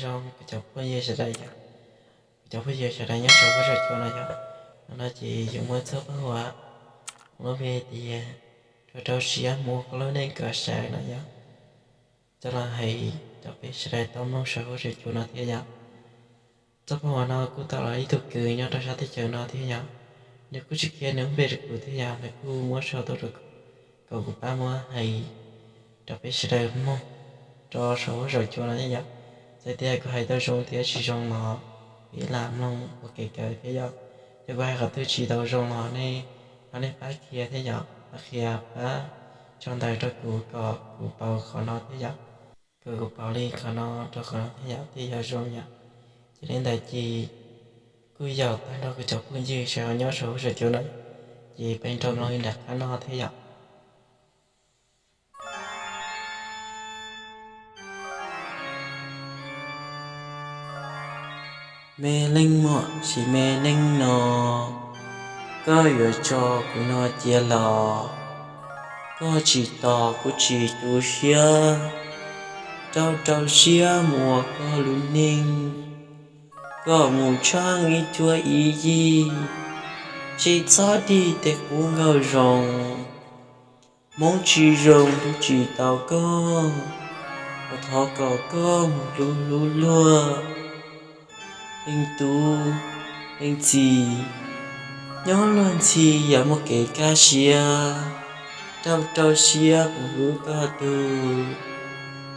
Zoo kuv cov phooj ywg sawv daws yom, kuv cov phooj ywg sawv daws nyob saum huab saum cua no yom. Hnub no ces yuav muab txoj paj huam mus lub npe tias rau rau siab mus ua koj lub neej kom sawv no yom, coj los hais rau peb sawv daws tau mloog saum huab saum cua no thiab yom. Txoj paj huam no kuj tau los ib tug kwv nyob rau sab teb chaws no thiab yom. Nws kuj tsis qhia nws lub npe rau kuv thiab yom, nws kuj muab sau tuaj rau kuv kom kuv pab muab hais rau peb sawv daws mloog rau saum huab saum cua no thiab yom. Txawm tias kuv hais tau zoo thiab tsis zoo los peb lam mloog ua kev kawm thiab yom. Yog kuv hais qhov twg tsis tau zoo los nej ho nej pab qhia thiab yom, pab qhia pab tso ntawv rau kuv kom kuv pauv qhov no thiab yom, kom kuv pauv li qhov no rau qhov no thiab yom, thiaj yog zoo yom. Ces li ntawd ces kuj yaum tag nrho kuv cov phooj ywg sawv daws nyob saum huab saum cua no, ces peb nrog mloog li nram qab no thiab yom. Me leej muam sis me neej no, koj yuav tso kuv no cia los, koj tsis tos kuv tsis tu siab, rau rau siab mus ua koj lub neej, kom mus tsheej ib cuab ib yig, tsis txhob dim tej qub nkauj zoo. Hmoob tsis zoo hlub tsis tau koj, kuv thov kom koj mus hlub hlub luag. Leej tub, leej txiv, nyob luag ntxhi yog muaj kev kaj siab, rau rau siab mus hlub koj tug.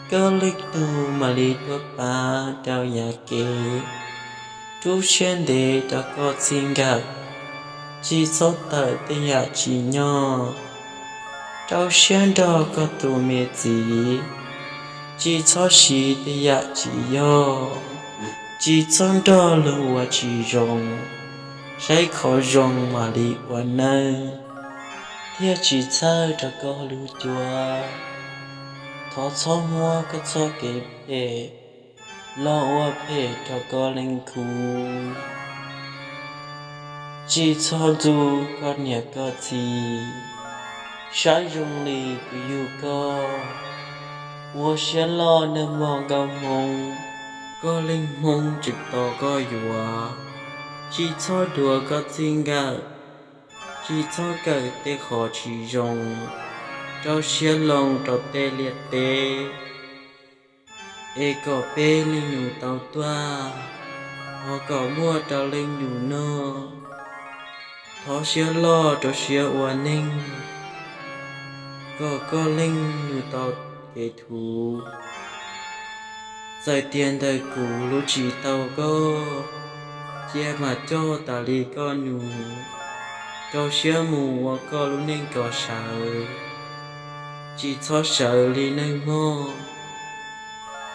Koj leej tug mam li tuaj pab rau yav kev, rub siab ntev rau koj txij nkawm, tsis txhob tawm tej yam tsis nyog. Rau siab nrog koj tus me txiv, tsis txhob siv tej yam tsis yog. Tsis txhob nrog luag ua tsis zoo, saib qhov zoo mam li ua neej, thiaj tsis txhawj rau koj lub cuab. Thov txhob muab koj txoj kev phem los ua phem rau koj leej khub. Tsis txhob ntxub koj niam koj txiv, saib zoo li kuv yug koj. Ua siab loj neej mog nkauj hmoob, koj leej hmoob tseem tos koj yuav. Tsis txhob duav koj txij nkawm, tsis txhob kawm tej qhov tsis zoo, rau siab loo rau tej liaj teb, es kom peb leej nus tau tuaj, ho kom muaj rau leej nus noj. Thov siab loj rau siab ua neej, kom koj leej nus tau kev thuv. Txawm tias ntawm kuv hlub tsis tau koj, cia mam coj tas li koj nus, rau siab mus ua koj lub neej kom sawv. Tsis txhob sawv li neej mog,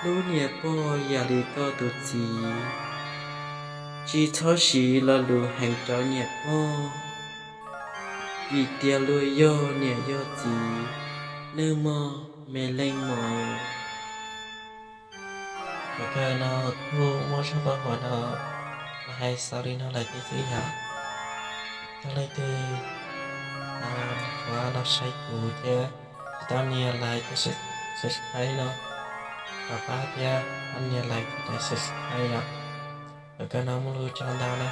hlub niam pog yam li koj tus txiv. Tsis txhob siv lo lus heev rau niam pog, vim tias luag yog niam yog txiv, neej mog me leej mog. Kuv kawg no kuj muab zaj paj huam no los hais xaus li no lawm thiab xwb yom. Yog leej twg qhuav los saib kuv thiab tsis tau nias like thiab subscribe no, thov pab thiab pab nias like thiab subscribe yom. Kuv kawg no muaj lus ua tsaug ntau na.